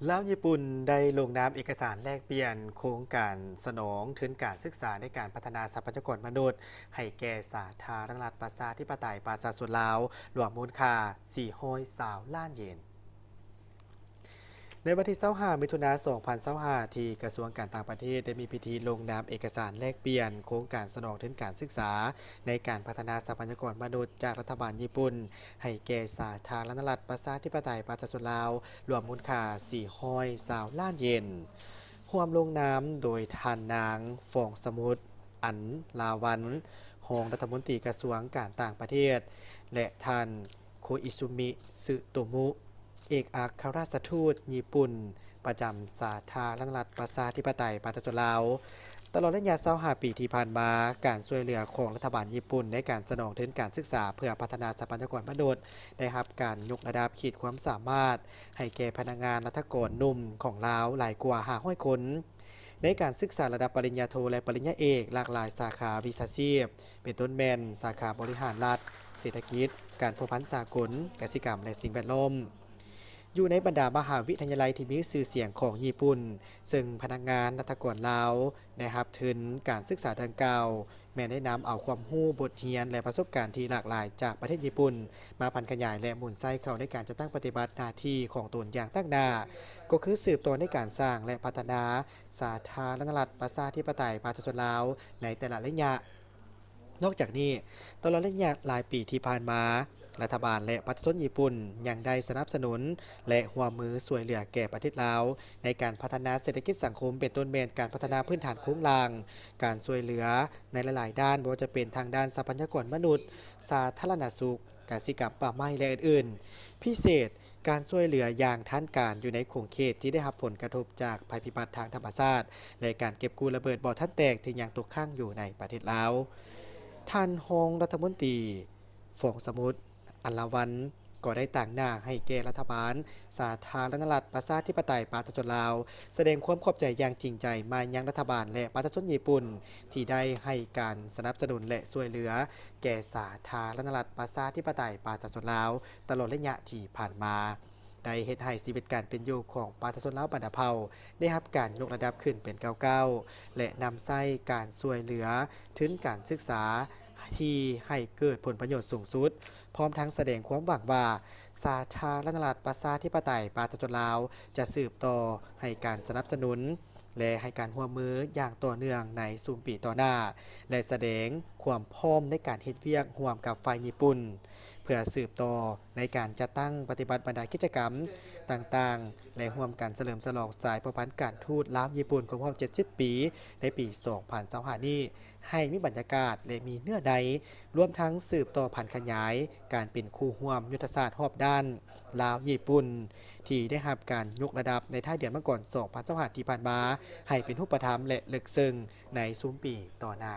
ລາວຍີ່ປຸ່ນໄດ້ລົງນາມເອກະສານແລກປ່ຽນໂຄງການສະໜອງທຶນການສຶກສາໃນການພັດທະນາຊັບພະຍາກອນມະນຸດ ໃຫ້ແກ່ສາທາລະນະລັດປະຊາທິປະໄຕປະຊາຊົນລາວ ລວມມູນຄ່າ ສີ່ຮ້ອຍຊາວລ້ານເຢນ. ໃນວັນທີ ຊາວຫ້າ ມິຖຸນາ ສອງພັນຊາວຫ້າ ທີ່ກະຊວງການຕ່າງປະເທດໄດ້ມີພິທີລົງນາມເອກະສານແລກປ່ຽນໂຄງການສະໜອງທຶນການສຶກສາໃນການພັດທະນາຊັບພະຍາກອນມະນຸດຈາກລັດຖະບານຍີ່ປຸ່ນ ໃຫ້ແກ່ສາທາລະນະລັດປະຊາທິປະໄຕປະຊາຊົນລາວ ລວມມູນຄ່າ ສີ່ຮ້ອຍຊາວລ້ານເຢນ. ຮ່ວມລົງນາມໂດຍທ່ານນາງ ຟອງສະໝຸດ ອັນລາວັນ ຮອງລັດຖະມົນຕີກະຊວງການຕ່າງປະເທດ ແລະ ທ່ານ ໂຄອິຊຸມິ ຊຶໂຕມຸ ເອກອັກຄະລັດຖະທູດຍີ່ປຸ່ນ ປະຈຳສາທາລະນະລັດປະຊາທິປະໄຕປະຊາຊົນລາວ. ຕະຫຼອດໄລຍະ ຊາວຫ້າ ປີທີ່ຜ່ານມາ, ການຊ່ວຍເຫຼືອຂອງລັດຖະບານຍີ່ປຸ່ນໃນການສະໜອງທຶນການສຶກສາເພື່ອພັດທະນາຊັບພະຍາກອນມະນຸດ ໄດ້ຮັບການຍົກລະດັບຂີດຄວາມສາມາດໃຫ້ແກ່ພະນັກງານລັດຖະກອນໜຸ່ມຂອງລາວຫຼາຍກວ່າ ຫ້າຮ້ອຍຄົນ ໃນການສຶກສາລະດັບປະລິນຍາໂທ ແລະ ປະລິນຍາເອກ ຫຼາກຫຼາຍສາຂາວິຊາຊີບ, ເປັນຕົ້ນແມ່ນສາຂາບໍລິຫານລັດ, ເສດຖະກິດ, ການພົວພັນສາກົນ, ກະສິກຳ ແລະ ສິ່ງແວດລ້ອມ. ຢູ່ໃນບັນດາມະຫາວິທະຍາໄລທີ່ມີຊື່ສຽງຂອງຍີ່ປຸ່ນ, ເຊິ່ງພະນັກງານລັດຖະກອນລາວໄດ້ຮັບທຶນການສຶກສາດັ່ງກ່າວ, ແມ່ນໄດ້ນຳເອົາຄວາມຮູ້, ບົດຮຽນ ແລະ ປະສົບການທີ່ຫຼາກຫຼາຍຈາກປະເທດຍີ່ປຸ່ນ ມາຜັນຂະຫຍາຍ ແລະ ໝູນໃຊ້ເຂົ້າໃນການຈັດຕັ້ງປະຕິບັດໜ້າທີ່ຂອງຕົນຢ່າງຕັ້ງໜ້າ, ກໍຄືສືບຕໍ່ໃນການສ້າງ ແລະ ພັດທະນາສາທາລະນະລັດປະຊາທິປະໄຕປະຊາຊົນລາວໃນແຕ່ລະໄລຍະ. ນອກຈາກນີ້, ຕະຫຼອດໄລຍະຫຼາຍປີທີ່ຜ່ານມາ, ລັດຖະບານ ແລະ ປະຊາຊົນຍີ່ປຸ່ນຍັງໄດ້ສະໜັບສະໜູນ ແລະ ຮ່ວມມືຊ່ວຍເຫຼືອແກ່ປະເທດລາວ ໃນການພັດທະນາເສດຖະກິດສັງຄົມ, ເປັນຕົ້ນແມ່ນການພັດທະນາພື້ນຖານໂຄງລ່າງ, ການຊ່ວຍເຫຼືອໃນຫຼາຍໆດ້ານ, ບໍ່ວ່າຈະເປັນທາງດ້ານຊັບພະຍາກອນມະນຸດ, ສາທາລະນະສຸກ, ກະສິກຳ, ປ່າໄມ້ ແລະ ອື່ນໆ. ພິເສດ, ການຊ່ວຍເຫຼືອຢ່າງທັນການຢູ່ໃນຂົງເຂດທີ່ໄດ້ຮັບຜົນກະທົບຈາກໄພພິບັດທາງທຳມະຊາດ ແລະ ການເກັບກູ້ລະເບີດບໍ່ທັນແຕກທີ່ຍັງຕົກຄ້າງຢູ່ໃນປະເທດລາວ. ທ່ານຮອງລັດຖະມົນຕີ ຟອງສະໝຸດ ອັນລາວັນ ກໍໄດ້ຕາງໜ້າໃຫ້ແກ່ລັດຖະບານສາທາລະນະລັດປະຊາທິປະໄຕປະຊາຊົນລາວ ສະແດງຄວາມຂອບໃຈຢ່າງຈິງໃຈມາຍັງລັດຖະບານ ແລະ ປະຊາຊົນຍີ່ປຸ່ນ ທີ່ໄດ້ໃຫ້ການສະໜັບສະໜູນ ແລະ ຊ່ວຍເຫຼືອແກ່ສາທາລະນະລັດປະຊາທິປະໄຕປະຊາຊົນລາວ ຕະຫຼອດໄລຍະທີ່ຜ່ານມາ, ໄດ້ເຮັດໃຫ້ຊີວິດການເປັນຢູ່ຂອງປະຊາຊົນລາວບັນດາເຜົ່າໄດ້ຮັບການຍົກລະດັບຂຶ້ນເປັນກ້າວໆ ແລະ ນຳໃຊ້ການຊ່ວຍເຫຼືອທຶນການສຶກສາທີ່ໃຫ້ເກີດຜົນປະໂຫຍດສູງສຸດ, ພ້ອມທັງສະແດງຄວາມຫວັງວ່າ ສາທາລະນະລັດປະຊາທິປະໄຕປະຊາຊົນລາວຈະສືບຕໍ່ໃຫ້ການສະໜັບສະໜູນ ແລະ ໃຫ້ການຮ່ວມມືຢ່າງຕໍ່ເນື່ອງໃນຊຸມປີຕໍ່ໜ້າ ແລະ ສະແດງຄວາມພ້ອມໃນການເຮັດວຽກຮ່ວມກັບຝ່າຍຍີ່ປຸ່ນ ເພື່ອສືບຕໍ່ໃນການຈັດຕັ້ງປະຕິບັດບັນດາກິດຈະກຳຕ່າງໆ ແລະ ຮ່ວມກັນສະເຫຼີມສະຫຼອງສາຍພົວພັນການທູດລາວຍີ່ປຸ່ນຄົບຮອບເຈັດສິບປີ ໃນປີສອງພັນຊາວຫ້ານີ້ ໃຫ້ມີບັນຍາກາດ ແລະ ມີເນື້ອໃນ, ລວມທັງສືບຕໍ່ຜັນຂະຫຍາຍການເປັນຄູ່ຮ່ວມຍຸດທະສາດຮອບດ້ານລາວຍີ່ປຸ່ນ ທີ່ໄດ້ຮັບການຍົກລະດັບໃນທ້າຍເດືອນມັງກອນສອງພັນຊາວຫ້າທີ່ຜ່ານມາ ໃຫ້ເປັນຮູບປະທຳ ແລະ ເລິກເຊິ່ງໃນຊຸມປີຕໍ່ໜ້າ.